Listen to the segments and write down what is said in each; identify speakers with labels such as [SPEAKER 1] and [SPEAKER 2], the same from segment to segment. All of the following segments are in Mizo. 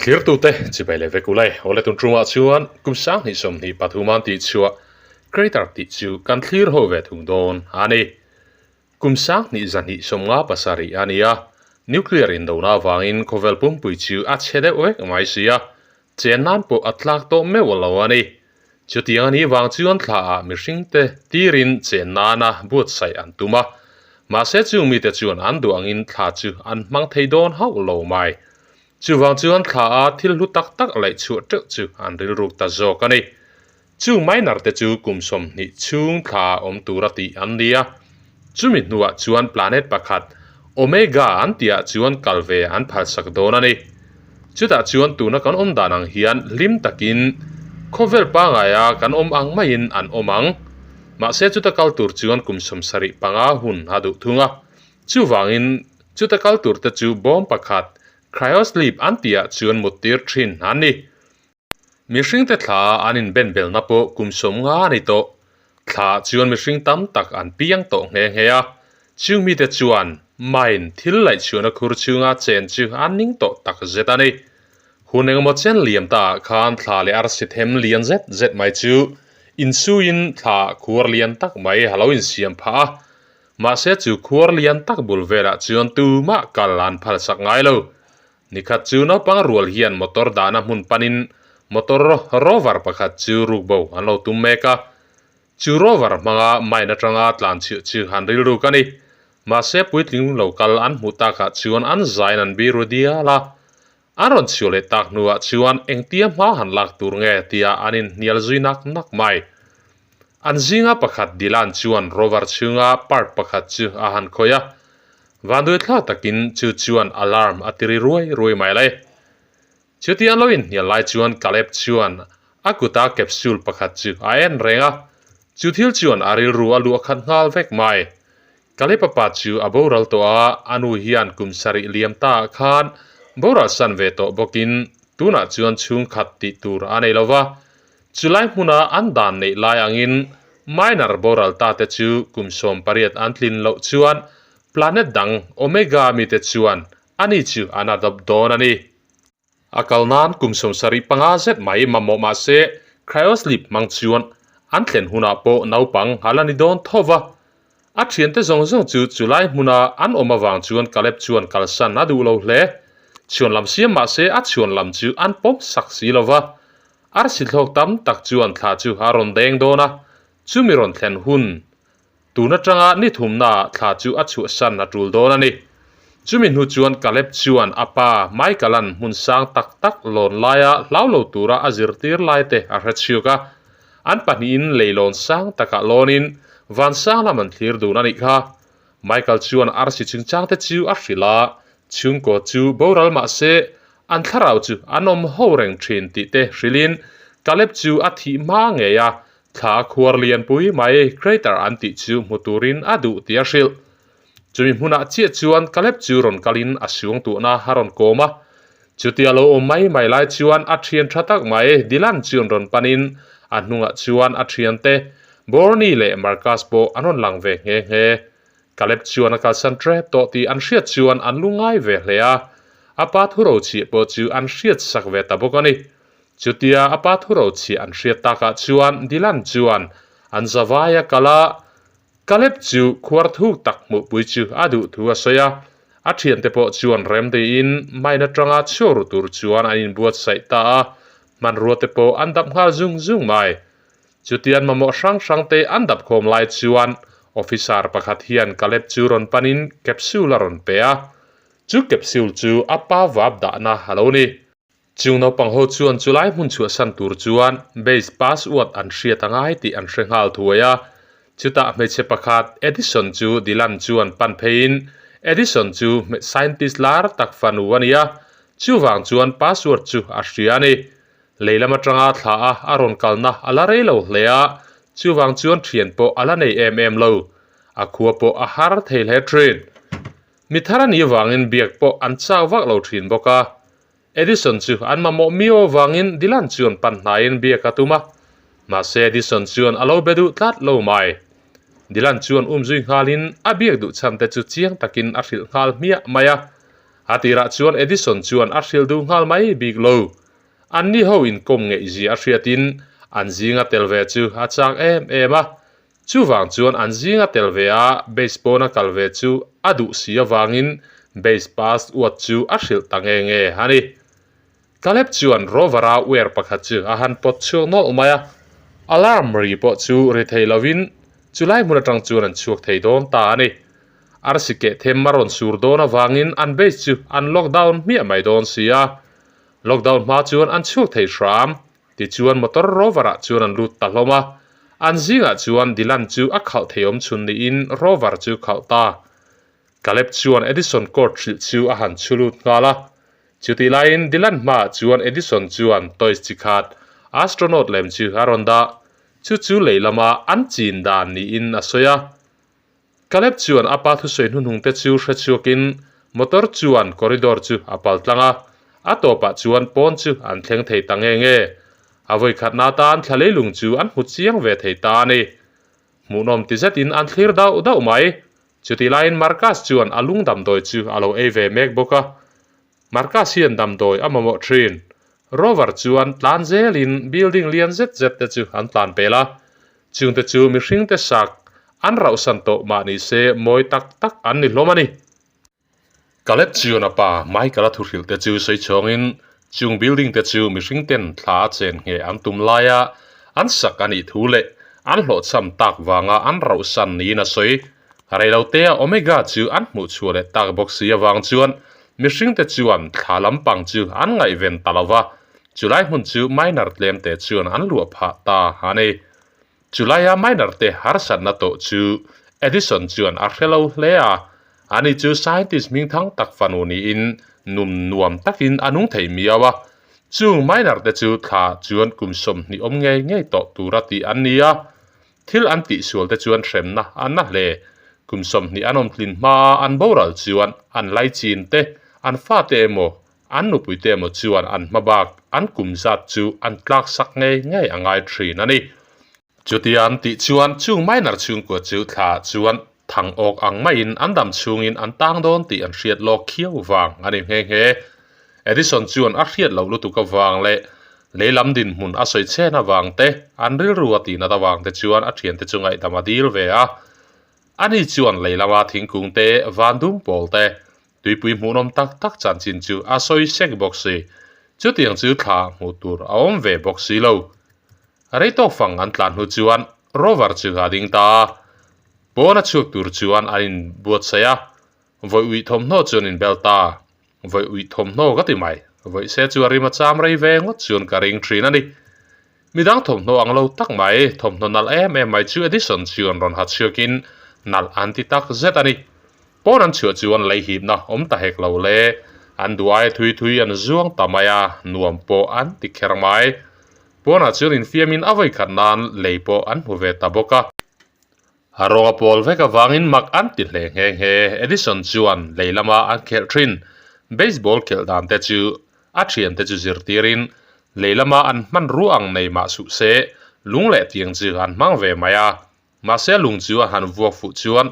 [SPEAKER 1] Thlirtute chibai leh vek ulai awle tun ṭumah chuan kum 2023 an tih chhuah Crater tih chu kan thlir ho ve thung dawn a ni. Kum 2227 a ni a, nuclear indona avangin khawvel pumpui chu a chhe deuh vek mai si a, chen nan pawh a tlak tawh meuh lo a ni. Chutiang a nih vang chuan thlaah mihringte tirin chen nana buatsaih an tum a, mahse chung mite chuan an duh angin thla chu an hmang thei dawn hauh lo mai. Chuvang chuan thlaah thil hlu tak tak laih chhuah teuh chu an rilruk ta zawk a ni. Chung miner te chu kum 20 chhung thlaah awm tura tih an ni a, chumi hnuah chuan planet pakhat Omega an tihah chuan kal ve an phalsak dawn a ni. Chutah chuan tuna kan awm dan ang hian hlim takin khawvel pangaia kan awm ang maiin an awm ang. Mahse chuta kal tur chuan kum 75 hun a duh thung a. Chuvangin chuta kal tur te chu bawm pakhat cryosleep an tihah chuan mut tir thin an ni. Mihringte thla an inbenbelna pawh kum 50 a ni tawh. Thla chuan mihring tam tak an piang tawh nghe nghe a, chung mite chuan mine thil laihchhuahna khur chhunga chen chu an ning tawh tak zet a ni. Hun engemaw chen liam ta ah khan thla leh arsi them lian zet zet mai chu insuiin thla khuar lian tak mai a lo insiam phah a, mahse chu khuar lian tak bul velah chuan tumah kal an phalsak ngai lo. Nikhat chu naupang rual hian motor dahna hmun panin motor rover pakhat chu rukbo an lo tum mek a. Chu rover hmanga mine atanga tlan chhiah chu an rilruk a ni. Mahse puitling lo kal an hmuh takah chuan an zain an biru dial a. An rawn chhuah leh tak hnuah chuan engtia hma han lak tur nge tia an inhnial zui nak nak mai. An zinga pakhat Dylan chuan rover chhunga part pakhat chu a han khawih a. Vanduai thlak takin chu chuan alarm a tiri ruai ruai mai le. Chuti an lo inhnial lai chuan Caleb chuan a kuta capsule pakhat chu a en reng a, chu thil chuan a rilru a luah khat nghal vek mai. Caleb a pa chu a boral tawh a, a nu hian kum 7 liam ta ah khan boral san ve tawh bawkin tunah chuan chhungkhat tih tur a nei lova. Chulai hmuna an dan neih lai angin minor boral ta te chu kum 18 an tlin loh chuan planet dang Omega mite chuan ani chu an adopt dawn a ni. A kal nan kum 75 zet mai mamawh mah se cryosleep hmang chuan an thlen hunah pawh naupang a la ni dawn tho va. A thiante zawng zawng chu chulai hmuna an awm avang chuan Caleb chuan kalsan a duh lo hle. Chhuan lam siam mah se a chhuan lam chu an pawm sak si lo va. Arsi thlawk tam tak chuan thla chu a rawn deng dawn a, chumi rawn thlen hun tun atanga ni thumnaah thla chu a chhuahsan a tul dawn a ni. Chumi hnu chuan Caleb chuan a pa Michael-a'n hmun sang tak tak lawn laia hlau lo tura a zirtir lai te a hre chhuak a, an pahnihin leilawn sang takah lawnin van sang lam an thlir dun a nih kha. Michael chuan arsi chungchang te chu a hrilh a, chhungkaw chu boral mah se an thlarau chu an awm ho reng thin tih te hrilhin Caleb chu a thih hma ngei a, thla a khuar lianpui mai crater an tih chu hmu turin a duh tih a hrilh. Chumi hmunah chiah chuan Caleb chu rawn kalin a suang tuhna a rawn kawm a. Chutia lo awm mai mai lai chuan a thian tha tak mai Dylan chuan rawn panin a hnungah chuan a thiante Borny leh Marcus pawh an rawn lang ve nghe nghe. Caleb chuan a kalsan tep tawh tih an hriat chuan an lu ngai ve hle a, a pa thuro chhiah pawh chu an hriat sak ve ta bawk a ni. Chutia a pa thuro chhiah an hriat takah chuan Dylan chuan an zavai a kal a, Caleb chu khuar thuk tak hmuhpui chu a duh thu a sawi a, a thiante pawh chuan remdeiin mine atanga chhuak ru tur chuan an inbuatsaih ta a, hmanrua te pawh an dap nghal zung zung mai. Chutian mamawh hrang hrang te an dap khawm lai chuan officer pakhat hian Caleb chu rawn panin capsule a rawn pe a, chu capsule chu a pa vap dahna a lo ni. Chung naupang ho chuan chulai hmun chhuahsan tur chuan base password an hriat a ngai tih an hre nghal thuai a. Chutah hmeichhe pakhat Edison chu Dylan chuan pan pheiin Edison chu scientist lar tak fanu a ni a, chuvang chuan password chu a hria a ni. Lei lam atanga thla a a rawn kalna a la rei lo hle a, chuvang chuan thian pawh a la nei em em lo. A khua pawh a har thei hle thin. Mi thar a nih avangin biak pawh an chak vak lo thin bawk a. Edison chu an mamawh miau avangin Dylan chuan pan hnaiin biak a tum a, mahse Edison chuan a lo be duh tlat lo mai. Dylan chuan umzui nghalin a biak duh chhan te chu chiang takin a hrilh nghal hmiah mai a. A tirah chuan Edison chuan a hrilh duh nghal mai bik lo. Anni ho inkawm ngeihzia a hriatin an zinga tel ve chu a chak em em a. Chuvang chuan an zinga tel ve a base pawna kal ve chu a duh si avangin base pass uat chu a hrilh ta nge nge a ni. Caleb chuan Rover-a wear pakhat chu a han pawt chhuak nawlh mai a, alarm ri pawh chu ri thei lovin chulai hmun atang chuan an chhuak thei dawn ta a ni. Arsi keh them a rawn sur dawn avangin an base chu an lockdown hmiah mai dawn si a. Lockdown hma chuan an chhuak thei hram. Tichuan motor Rover-ah chuan an lut ta hlawm a, an zingah chuan Dylan chu a khalh thei awm chhun niin Rover chu khalh ta. Caleb chuan Edison court hrilh chu a han chhu lut nghal a. Chutih laiin Dylan hmaah chuan Edison chuan toys chi khat, astronaut lem chu a rawn dah. Chu chu lei lama an chin dan niin a sawi a. Caleb chuan a pa thusawi hnuhnung te chu hre chhuakin motor chuan corridor chu a pal tlang a, a tawpah chuan pawn chu an thleng thei ta nge nge. A vawikhatna atan thla leilung chu an hmu chiang ve thei ta a ni. Hmuhnawm ti zetin an thlir dauh dauh mai. Chutih laiin Marcus chuan a lung damdawi chu a lo ei ve mek bawk a. Marcus hian damdawi a mamawh thin. Rover chuan tlan zelin building lian zet zet te chu an tlan pel a. Chungte chu mihringte sak an rauhsan tawh mah ni se mawi tak tak an ni hlawm a ni. Caleb chuan a pa Michael-a thuhrilh te chu sawi chhawngin chung building te chu mihringten thla a chen ngheh an tum laia an sak a nih thu leh an hlawhchham tak vanga an rauhsan niin a sawi. Reilotea Omega chu an hmuh chhuah leh tak bawk si avang chuan mihringte chuan thla lampang chu an ngaihven ta lo va, Chulai hmun chu miner tlemte chuan an luah phah ta a ni. Chulaia miner te harsatna tawh chu Edison chuan a hre lo hle a, ani chu scientist hmingthang tak fanu niin num nuam takin a nung thei miau a. Chung miner te chu thla chuan kum 20 awm ngei ngei tawh tura tih an ni a. Thil an tihsual te chuan hremna an na hle. Kum 20 an awm tlin hmaa an boral chuan an laichin te, an fate emaw An nupuite emaw chuan an hma bak an kum zat chu an tlak sak ngei ngei a ngai thin a ni. Chutia an tih chuan chung minor chhungkua chu thla chuan thang awk ang maiin an dam chhungin an tang dawn tih an hriat lawk khiau vang a ni nghe nghe. Edison chuan a hriat loh lutuk avang leh leilam dinhmun a sawi chhen avang te, an rilru a tihnat avang te chuan a thiante chu ngaihdam a dil ve a. Ani chuan leilama thingkung te, van dum pawl te, Tuipui hmuhnawm tak tak chanchin chu a sawi sek bawk si. Chutiang chu thla hmuh tur a awm ve bawk si lo. Rei tawk fang an tlan hnu chuan Rover chu a ding ta a. Pawn a chhuak tur chuan an inbuatsaih a, vawi uih thawmhnaw chuan inbel ta. Vawi uih thawmhnaw ka ti mai, vawi se chu a rim a cham rei ve ngawt chuan ka ring thin a ni. Midang thawmhnaw ang lo tak mai, thawmhnaw nalh em em mai chu Edison chuan rawn ha chhuakin nalh an ti tak zet a ni. Pawn an chhuah chuan lei hipna awm ta hek lo le, an duai thui thui an zuang ta mai a, nuam pawh an ti kher mai. Pawnah chuan infiamin a vawikhat nan lei pawh an hmu ve ta bawk a. A rawng a pawl vek avangin mak an ti hle nghe nghe. Edison chuan lei lama an khelh thin baseball khelh dan te chu a thiante chu zirtirin lei lama an hman ruah ang nei mah suh se lung leh tiang chu an hmang ve mai a. Mahse lung chu a han vuak fuh chuan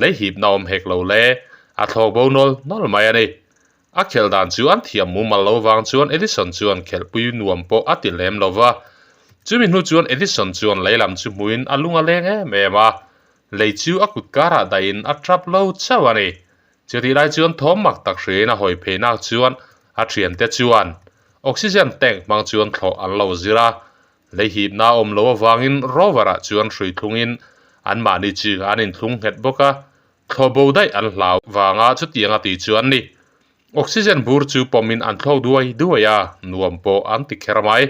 [SPEAKER 1] lei hipna awm hek lo le, a thlawk bo nawl nawl mai a ni. A khelh dan chu an thiam mumal lo vang chuan Edison chuan khelhpui nuam pawh a ti lem lo va. Chumi hnu chuan Edison chuan lei lam chu hmuin a lung a leng em em a, lei chu a kut karah dahin a tap lo chauh a ni. Chutih lai chuan thawm mak tak hriain a hawi pheinak chuan a thiante chuan oxygen tank hmang chuan thlawh an lo zir a, lei hipna a awm lo avangin rover-ah chuan hrui thlungin anmahni chu an inthlung nghet bawk a. Thlawh bo daih an hlau vanga chutiang a tih chu an ni. Oxygen bur chu pawmin an thlawk duai duai a, nuam pawh an ti kher mai.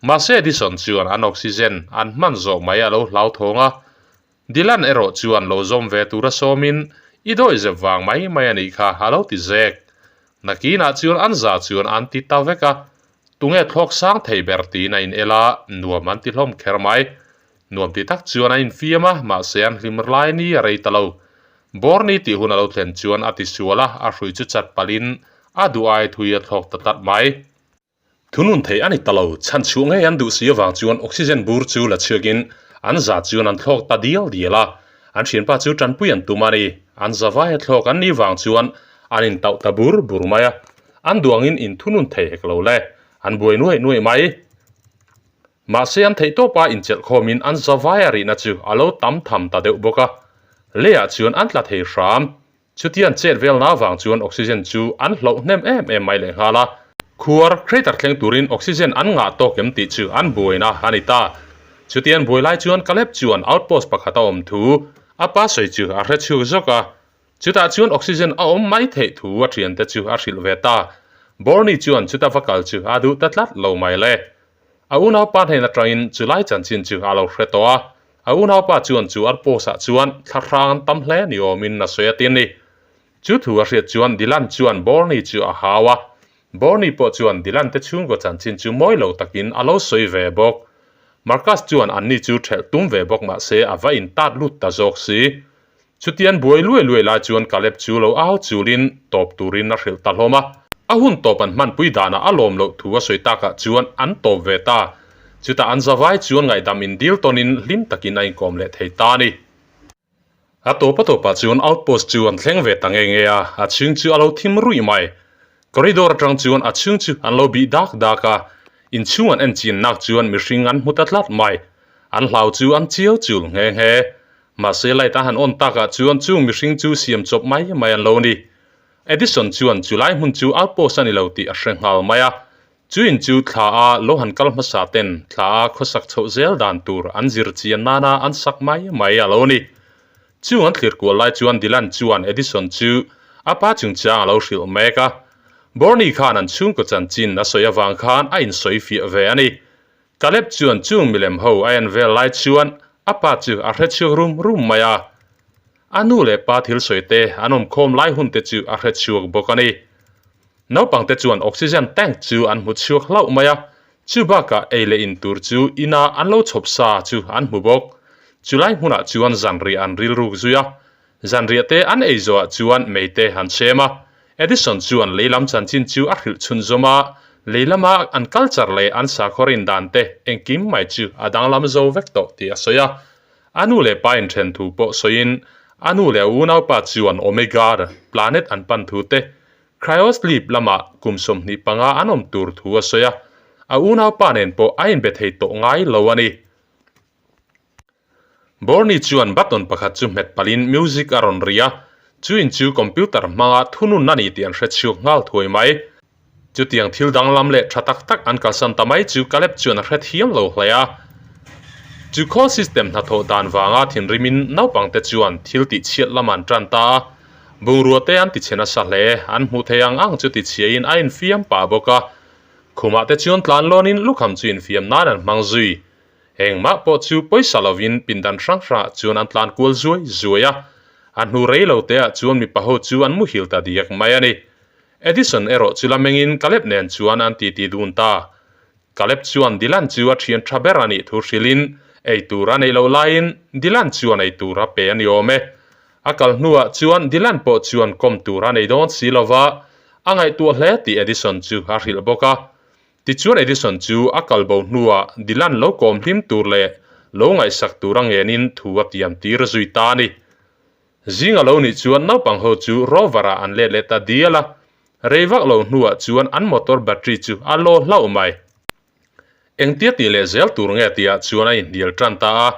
[SPEAKER 1] Mahse Edison chuan an oxygen an hman zawh mai a lo hlau thawng a. Dylan erawh chuan lo zawm ve tura sawmin i dawi zep vang mai mai a nih kha a lo ti zek. Nakinah chuan an za chuan an ti ta vek a, tunge thlawk sang thei ber tiin a in el a, nuam an ti hlawm kher mai. Nuam ti tak chuan a infiam a, mahse an hlim lai ni a rei ta lo. Borni tih hun a lo thlen chuan a ti sual a, a hrui chu chat palhin a duh ai thui a thlawk ta tlat mai. Thunun thei a ni ta lo, chhan chhuah ngei an duh si avang chuan oxygen bur chu la chhuakin an za chuan an thlawk ta dial dial a, an thianpa chu tanpui an tum a ni. An za vai a thlawk an nih vang chuan An intauh ta bur bur mai a, an duangin inthunun thei hek lo le, an buai nuaih nuaih mai. Mahse an theih tawpa inchelh khawmin an zavai a rihna chu a lo tam tham ta deuh bawk a, leiah chuan an tla thei hram. Chutian chet velna avang chuan oxygen chu an hloh hnem em em mai lehnghal a. Khuar, crater thleng turin oxygen an ngah tawk em tih chu an buaina a ni ta. Chutian buai lai chuan Caleb chuan outpost pakhat a awm thu a pa sawi chu a hre chhuak zawk a. Chutah chuan oxygen a awm mai theih thu a thiante chu a hrilh ve ta. Borny chuan chuta va kal chu a duh ta tlat lo mai le. A unaupa hnen atangin chulai chanchin chu a lo hre tawh a, a unaupa chuan chu outpost ah chuan thla hrang an tam hle ni awmin a sawi a tin ni. Chu thu a hriat chuan Dylan chuan Borny chu a hau a, Borny pawh chuan Dylan te chhungkaw chanchin chu mawi lo takin a lo sawi ve bawk. Marcus chuan anni chu thelh tum ve bawk mahse a va intat lut ta zawk si. Chutian buai luai luai lai chuan Caleb chu lo au chulin tawp turin a hrilh ta hlawm a. A hun tawp an hmanpui danah a lawm loh thu a sawi takah chuan an tawp ve ta. Chutah an zavai chuan ngaihdam indil tawnin hlim takin a inkawm leh thei ta a ni. A tawp a tawpah chuan outpost chu an thleng ve ta nge nge a, a chhung chu a lo thim ruih mai. Corridor atang chuan a chhung chu an lo bih dak dak a, inchhung an en chin nak chuan mihring an hmu ta tlat mai. An hlau chu an chiau chul nghe nghe. Mahse light a han on takah chuan chung mihring chu siam chawp mai mai an lo ni. Edison chuan chulai hmun chu outpost a ni lo tih a hre nghal mai a. Chu in chu thla a lo han kal hmasa ten thla a khawsak chhoh zel dan tur an zir chian nana an sak mai mai a lo ni. Chung an thlir kual lai chuan Dylan chuan Edison chu a pa chungchang a lo hrilh mek a. Borny khan an chhungkaw chanchin a sawi avang khan a insawi fiah ve a ni. Caleb chuan chung milem ho a en vel lai chuan a pa chu a hre chhuak rum rum mai a. A nu leh pa thil sawi te an awm khawm lai hun te chu a hre chhuak bawk a ni. Naupang te chuan oxygen tank chu an hmu chhuak hlauh mai a, chu bakah ei leh in tur chu ina an lo chhawp sa chu an hmu bawk. Chulai hmunah chuan zanriah an rilruk zui a, Zanriah te an ei zawhah chuan mei te an chem a, Edison chuan lei lam chanchin chu a hrilh chhunzawm a, lei lama an culture leh an sakhaw rin dan te engkim mai chu a danglam zo vek tawh tih a sawi a. A nu leh pa inthen thu pawh sawiin a nu leh a unaupa chuan Omega planet an pan thu te, cryosleep lamah kum 25 an awm tur thu a sawi a, a unaupa nen pawh a inbe thei tawh ngai lo a ni. Borny chuan button pakhat chu hmet palhin music a rawn ri a, chu in chu computer hmanga thunun a ni tih an hre chhuak nghal thuai mai. Chutiang thil danglam leh tha tak tak an kalsan ta mai chu Caleb chuan a hre thiam lo hle a. Chu call system hnathawh dan vanga thinrimin naupangte chuan thil tihchhiat lam an tan ta a, bungrua te an tichhe nasa hle, an hmuh theih ang ang chu tichhiain a infiam pah bawk a. Khumah te chuan tlan lawnin lukham chu infiam nan an hmang zui. Engmah pawh chu pawisa lovin pindan hrang hrangah chuan an tlan kual zuai zuai a, a hnu rei lo teah chuan mipa ho chu an muhil ta diak mai a ni. Edison erawh chu la mengin Caleb nen chuan an titi dun ta. Caleb chuan Dylan chu a thian tha ber a nih thu hrilhin ei tur a neih loh laiin Dylan chuan ei tur a pe a ni awm e. A kal hnuah chuan Dylan pawh chuan kawm tur a nei dawn si lova, a ngaihtuah hle tih Edison chu a hrilh bawk a. Tichuan Edison chu a kal bo hnuah Dylan lo kawm hlim tur leh lo ngaihsak tur a ngenin thu a tiam tir zui ta a ni. Zing a lo nih chuan naupang ho chu rover ah an let leh ta dial a, rei vak lo hnuah chuan an motor battery chu a law hlauh mai. Engtia tih leh zel tur nge tihah chuan a inhnial tan ta a,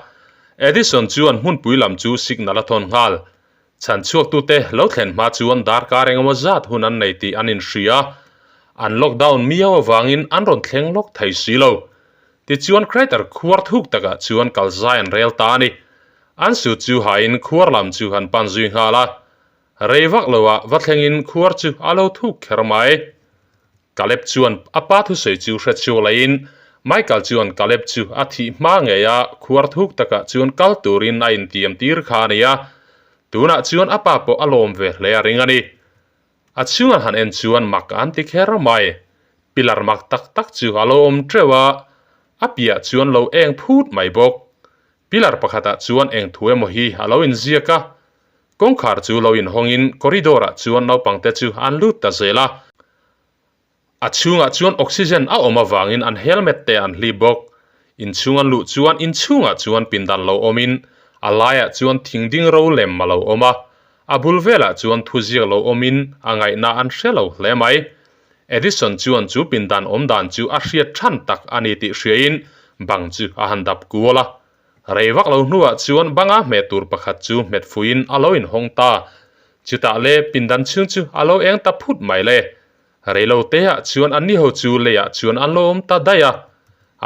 [SPEAKER 1] Edison chuan hmunpui lam chu signal a thawn nghal. Chhan chhuaktute lo thlen hma chuan darkar engemaw zat hun an nei tih an inhria a, an lockdown miau avangin an rawn thleng lawk thei si lo. Tichuan crater khuar thuk takah chuan kal zai an rel ta a ni. An suit chu hain khuar lam chu an pan zui nghal a, rei vak loah va thlengin khuar chu a lo thuk kher mai. Caleb chuan a pa thusawi chu hre chhuak laiin Michael chuan Caleb chu a thih hma ngei a, khuar thuk takah chuan kal turin a intiam tir kha a ni a, tunah chuan a pa pawh a lawm ve hle a ring a ni. A chhunga han en chuan mak an ti kher mai. Pillar mak tak tak chu a lo awm teuh a, a piah chuan lo eng phut mai bawk. Pillar pakhatah chuan eng thu emaw hi a lo inziak a, Kawngkhar chu lo inhawngin corridor ah chuan naupangte chu an lut ta zel a, a chhungah chuan oxygen a awm avangin an helmet te an hlip bawk. Inchhung an luh chuan inchhungah chuan pindan lo awmin a laiah chuan thing ding ro lem a lo awm a. A bul velah chuan thuziak lo awmin a ngaihna an hre lo hle mai. Edison chuan chu pindan awm dan chu a hriat than tak a ni tih hriain bang chu a han dap kual a. Rei vak lo hnuah chuan banga hmeh tur pakhat chu hmet fuiin a lo inhawng ta. Chutah le pindan chhung chu a lo eng ta phut mai le. Rei lo teah chuan an niho chu leiah chuan an lo awm ta daih a.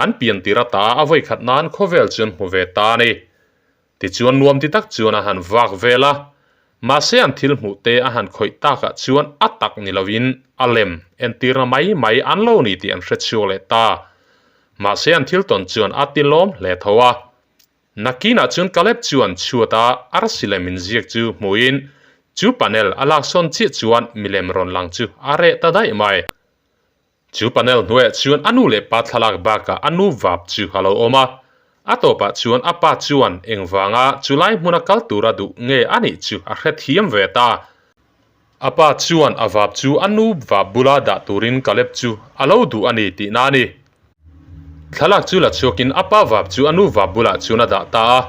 [SPEAKER 1] An pian tir ata a vawikhat nan khawvel chuan hmu ve ta a ni. Tichuan nuam ti tak chuan a han vak vel a, mahse an thil hmuh te a han khawih takah chuan a tak ni lovin a lem entirna mai mai an lo ni tih an hre chhuak leh ta. Mahse an thil tawn chuan a ti lawm hle tho a. Nakinah chuan Caleb chuan chhuata arsi lem inziak chu hmuhin chu panel a laksawn chiah chuan milem rawn lang chu a reh ta daih mai. Chu panel hnuaiah chuan a nu leh pa thlalak bakah a nu vap chu a lo awm a. A tawpah chuan a pa chuan engvanga chulai hmuna kal tura duh nge a nih chu a hrethiam ve ta. A pa chuan a vap chu a nu vap bula dah turin Caleb chu a lo duh a ni tihna a ni. Thlalak chu la chhuakin a pa vap chu a nu vap bulah chuan a dah ta a.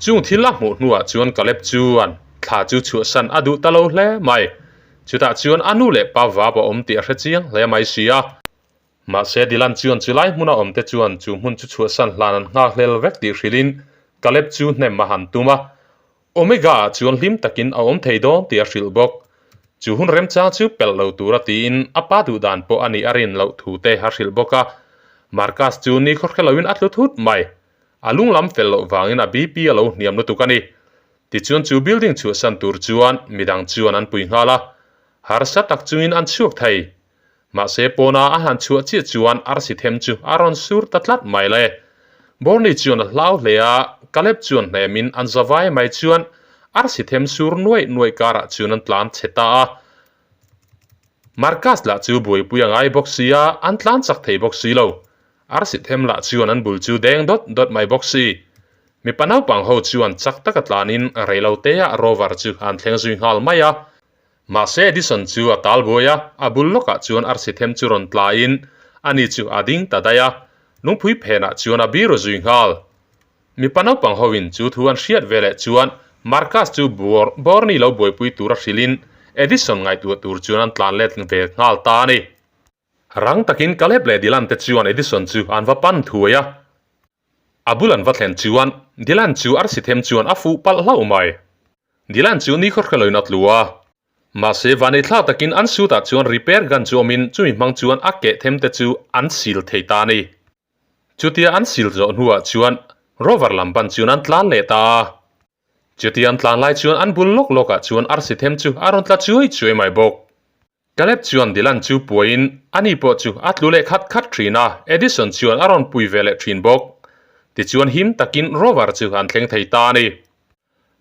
[SPEAKER 1] Chung thil a hmuh hnuah chuan Caleb chuan thla chu chhuahsan a duh ta lo hle mai. Chutah chuan a nu leh pa vap a awm tih a hre chiang hle mai si a. Mahse Dylan chuan chulai hmuna awmte chuan chu hmun chu chhuahsan hlan an nghak hlel vek tih hrilhin Caleb chu hnem a han tum a. Omega ah chuan hlim takin a awm thei dawn tih a hrilh bawk. Chu hun remchang chu pelh lo tura tiin a pa duh dan pawh a nih a rin loh thu te a hrilh bawk a. Marcus chu ni khaw hre loin a tlu thut mai. A lunglam fel loh vangin a BP a lo hniam lutuk a ni. Tichuan chu building chhuahsan tur chuan midang chuan an pui nghal a, harsa tak chungin an chhuak thei. Mahse pawna a han chhuah chiah chuan arsi them chu a rawn sur ta tlat mai le. Borny chuan a hlau hle a, Caleb chuan hnemin an zavai mai chuan arsi them sur nuaih nuaih karah chuan an tlan chhe ta a. Marcus lah chu buaipui a ngai bawk si a, an tlan chak thei bawk si lo. Arsi them lah chuan an bul chu deng dawt dawt mai bawk si. Mipa naupang ho chuan chak taka tlanin reiloteah rover chu an thleng zui nghal mai a. Mahse Edison chu a tal buai a, a bul lawkah chuan arsi them chu rawn tlain ani chu a ding ta daih a, lungpui phenah chuan a biru zui nghal. Mipa naupang hoin chu thu an hriat ve leh chuan Marcus chu bawr Borny lo buaipui tura hrilhin Edison ngaihtuah tur chuan an tlan let ve nghal ta a ni. Rang takin Caleb leh Dylan te chuan Edison chu an va pan thuai a. A bul an va thlen chuan Dylan chu arsi them chuan a fuh palh hlauh mai. Dylan chu ni khaw hreloin a tlu a. Mahse vanei thlak takin an suit ah chuan repair gun chu awmin chumi hmang chuan a keh them te chu an sil thei ta a ni. Chutia an sil zawh hnuah chuan rover lam ban chuan an tlan leh ta a. Chutia an tlan lai chuan an bul lawk lawk ah chuan arsi them chu a rawn tla chuai chuai mai bawk. Caleb chuan Dylan chu puaiin ani pawh chu a tlu leh khat khat thin a, Edison chuan a rawn pui ve leh thin bawk. Tichuan him takin Rover chu an thleng thei ta a ni.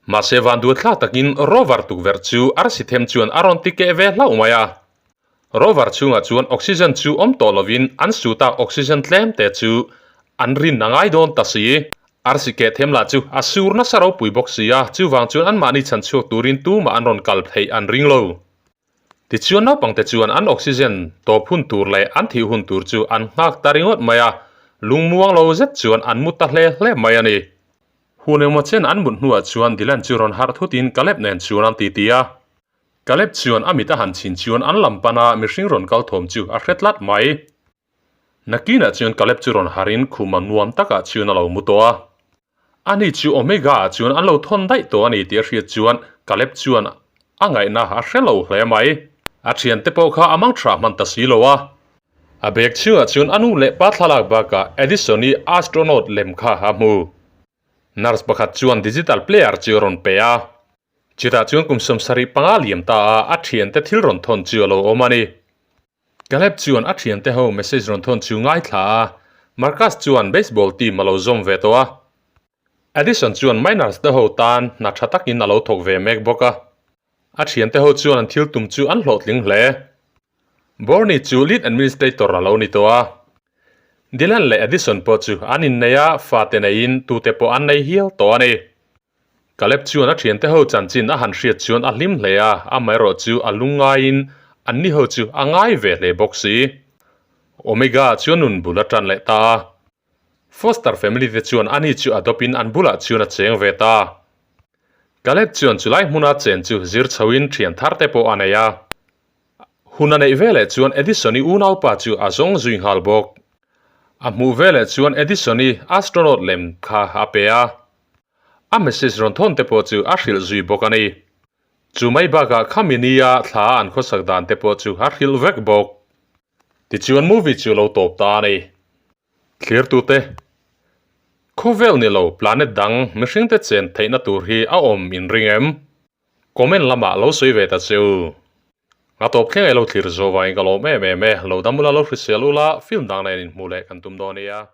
[SPEAKER 1] Mahse vanduathlak takin Rover tukverh chu arsi them chuan a rawn ti keh ve hlauh mai a. Rover chhungah chuan oxygen chu awm tawh lovin an suit a oxygen tlem te chu an rin a ngai dawn ta si. Arsi keh them lah chu a sur nasa ropui bawk si a, chuvang chuan anmahni chhanchhuak turin tumah an rawn kal theih an ring lo. Tichuan naupangte chuan an oxygen tawp hun tur leh an thih hun tur chu an nghak ta ringawt mai a, lungmuang lo zet chuan an mu ta hle hle mai a ni. Hun engmaw chen an mut hnuah chuan Dylan chu rawn harh thutin Caleb nen chuan an titi a. Caleb chuan a mit a han chhin chuan an lam pana mihring rawn kal thawm chu a hre tlat mai. Nakinah chuan Caleb chu rawn harin khuma nuam takah chuan a lo mu tawh a. Ani chu Omega ah chuan an lo thawn daih tawh a ni tih a hriat chuan Caleb chuan a ngaihna a hre lo hle mai. A thiante pawh kha a mang tha hman ta si lo a. A bag chhungah chuan a nu leh pa thlalak bakah Edison-i astronaut lem kha a hmu. Nurse pakhat chuan digital player chu a rawn pe a. Chutah chuan kum 75 liam ta a a thiante thil rawn thawn chu a lo awm a ni. Caleb chuan a thiante ho message rawn thawn chu ngaithla a, Marcus chuan baseball team a lo zawm ve tawh a. Addison chuan Miners te ho tan hna tha takin a lo thawk ve mek bawk a. A thiante ho chuan an thil tum chu an hlawhtling hle. Borny chu lead administrator a lo ni tawh a. Dylan leh Addison pawh chu an innei a, fate neiin tute pawh an nei hial tawh a ni. Caleb chuan a thiante ho chanchin a han hriat chuan a hlim hle a, amaherawh chu a lungngaiin anni ho chu a ngai ve hle bawk si. Omega chuan nun bul a tan leh ta a. Foster family te chuan ani chu a dawpin an bulah chuan a cheng ve ta. Caleb chuan chulai hmuna chen chu zir chhoin thian thar te pawh a nei a. Hun a neih veleh chuan Edison-i unaupa chu a zawng zui nghal bawk. A hmuh veleh chuan Edison-i astronaut lem kha a pe a. A message rawn thawn te pawh chu a hrilh zui bawk a ni. Chu mai bakah khami nia thla an khawsak dan te pawh chu a hrilh vek bawk. Tichuan movie chu lo tawp ta a ni. Thlirtute, Khawvel ni lo planet dang mihringte chen theihna tur hi a awm in ring em? Comment lamah lo sawi ve ta che u. A tawp thleng ei lo thlir zo vangin ka lawm em em e. Lo dam ula lo hrisel ula film dang nen inhmuh leh kan tum dawn nia.